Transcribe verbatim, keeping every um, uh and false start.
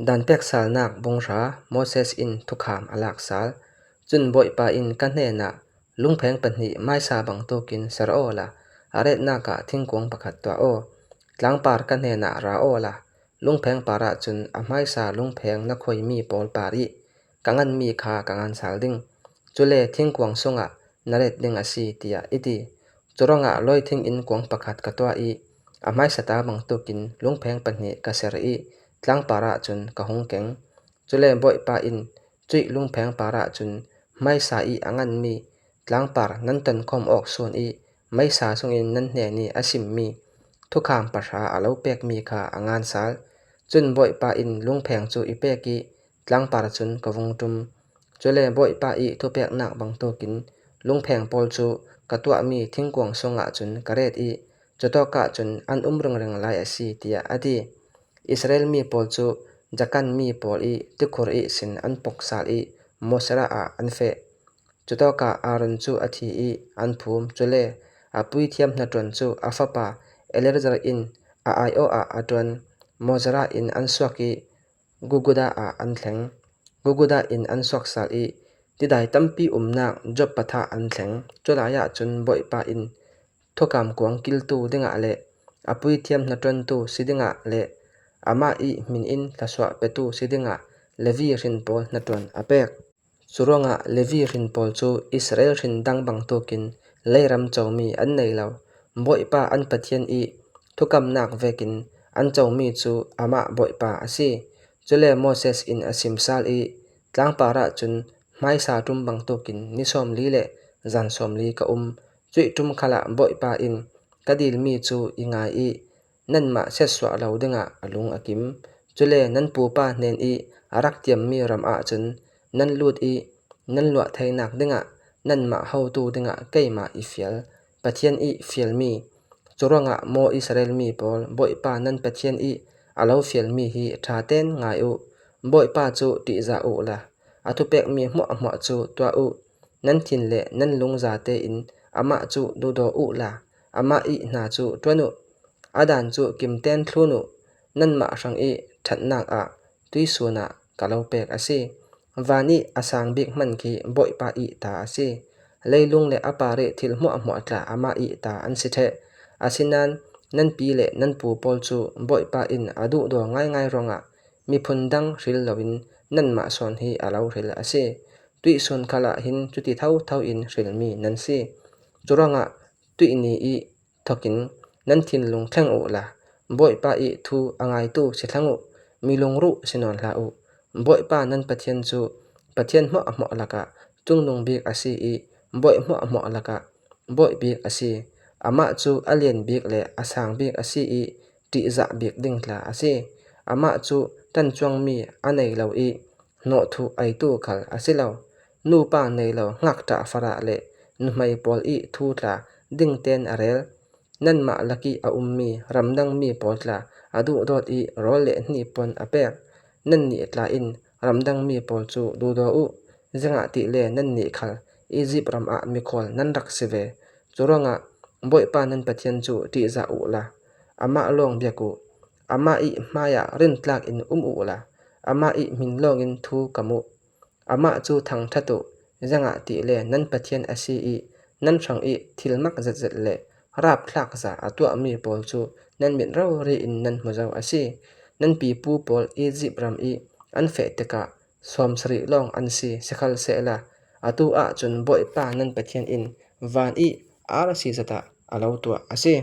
Danpek Salnăk bung hra. Moses in thukham alak sal. Chun Bawihpa in, Kah hnei na, lungpheng pahni hmaisa bang tukin ser ôh la, aret naka thingkuang pakhat tua ôh. Tlangpar kah hnei na ra ôh la, lungpheng para chun ahmaisa lungpheng nakhoi mi pol pari kangan mi kha kangan sal ding. Chule thingkuang sunga naret ding asi, tia iti. Churanga loi thing in kuang pakhat katua i, ahmaisa ta bang tukin lungpheng pahni kaser i, tlangpara chun kahung keng. Chule Bawihpa in, Chuih lungpheng para chun hmaisa i angan mi tlangpar nan tonkhom ok sun i, hmaisa sungin nan hnei ni asim mi thukham pahra alopek mi kha angan sal. Chun Bawihpa in lungpheng chu ipek i, tlangpar chun kavung tum. Chule Bawihpa i thupeknăk bang tukin lungpheng pol chu katua mi thingkuang sunga chun karet i, chutoka chun an um ringring lai asi, tia ati. Israel mi pol chu Jakan mi pol i tikhur i sin an pok sal i, Mosera a an fe. Chutoka Aron chu athi i an phum, chule apui thiam natron chu afapa Eleazar in a-ai o a atron, Mosera in an suak i, Guguda a an thleng. Guguda in an suak sal i, tidai tampi umnăk jop patha an thleng. Chulai a chun Bawihpa in thukham kuang kiltu dinga le apui thiam natrontu si dinga le ama i hmin in lhasua petu si dinga Levi hrin pol natron apek. Churanga Levi hrin pol chu Israel hrin dang bang tukin leiram chomi an nei lo, Bawihpa an Pathian i thukamnăk vekin an chomi chu ama Bawihpa asi. Chule Moses in asim sal i, tlangpara chun hmaisa tum bang tukin ni somli le jan somli ka um. Chuih tum khala Bawihpa in kadil mi chu ingai i, nanma setsua lo dinga alung akim. Chule nan pupa hnen i arak tiam mi ram a chun nan lut i, nan luah theinăk dinga nanma hotu dinga keima ifial, Pathian ifial mi. Churanga mo Israel mi pol, Bawihpa nan Pathian i alofial mi hi thaten ngai u. Bawihpa chu tihja u la, athupek mi hmuahhmuah chu tua u. Nan thin le nan lung jate in ama chu dudo u la, ama i hna chu tuan u. Adan chu kimten thlun u. Nanma hrang i thatnăk a tuisun a kalopek asi. Van i asang bik hman ki Bawihpa i ta asi. Leilung le apari thil hmuahhmuah tla ama i ta an si the. Asinan nan pi le nan pu pol chu Bawihpa in adudo ngaingai rong a miphun dang hril loin nanma son hi alohril asi. Tuisun khala hin chuti thotho in hril mi nan si. Churanga tuih ni i thokin nan thinlung thleng u la, Bawihpa i thu angaitu si thlang u, mi lungruh si nawn hla u. Bawihpa nan Pathian chu Pathian hmuahhmuah laka chungnung bik asi i, bawih hmuahhmuah laka bawih bik asi. Ama chu alen bik le asang bik asi i, tihja bik ding tla asi. Ama chu tanchuang mi anei lo i, nohthu aitu khal asi lo. Nupa nei lo ngakta fara le nuhmei pol i thu tla dingten arel. Nanma lak i aum mi ramdang mi pol tla aduhdot i rol le hni pon apek. Nanni tla in ramdang mi pol chu dudo u. Janga ti le nanni khal Ijip ram a mikhol nan rak si ve. Churanga Bawihpa nan Pathian chu tihja u la, ama long biak u. Ama i hmai a rintlak in um u la, ama i hmin long in thu kam u. Ama chu thangthat u. Janga ti le nan Pathian asi i, nan hrang i thil mak zettzet le rapthlak ja atuah mi pol chu nan mit rori in nan hmu jo asi. Nan pipu pol Ijip ram i an fe teka som sari long an si, sikhal seh la, atu a chun Bawihpa nan Pathian in van i arsi jata alo tuah asi.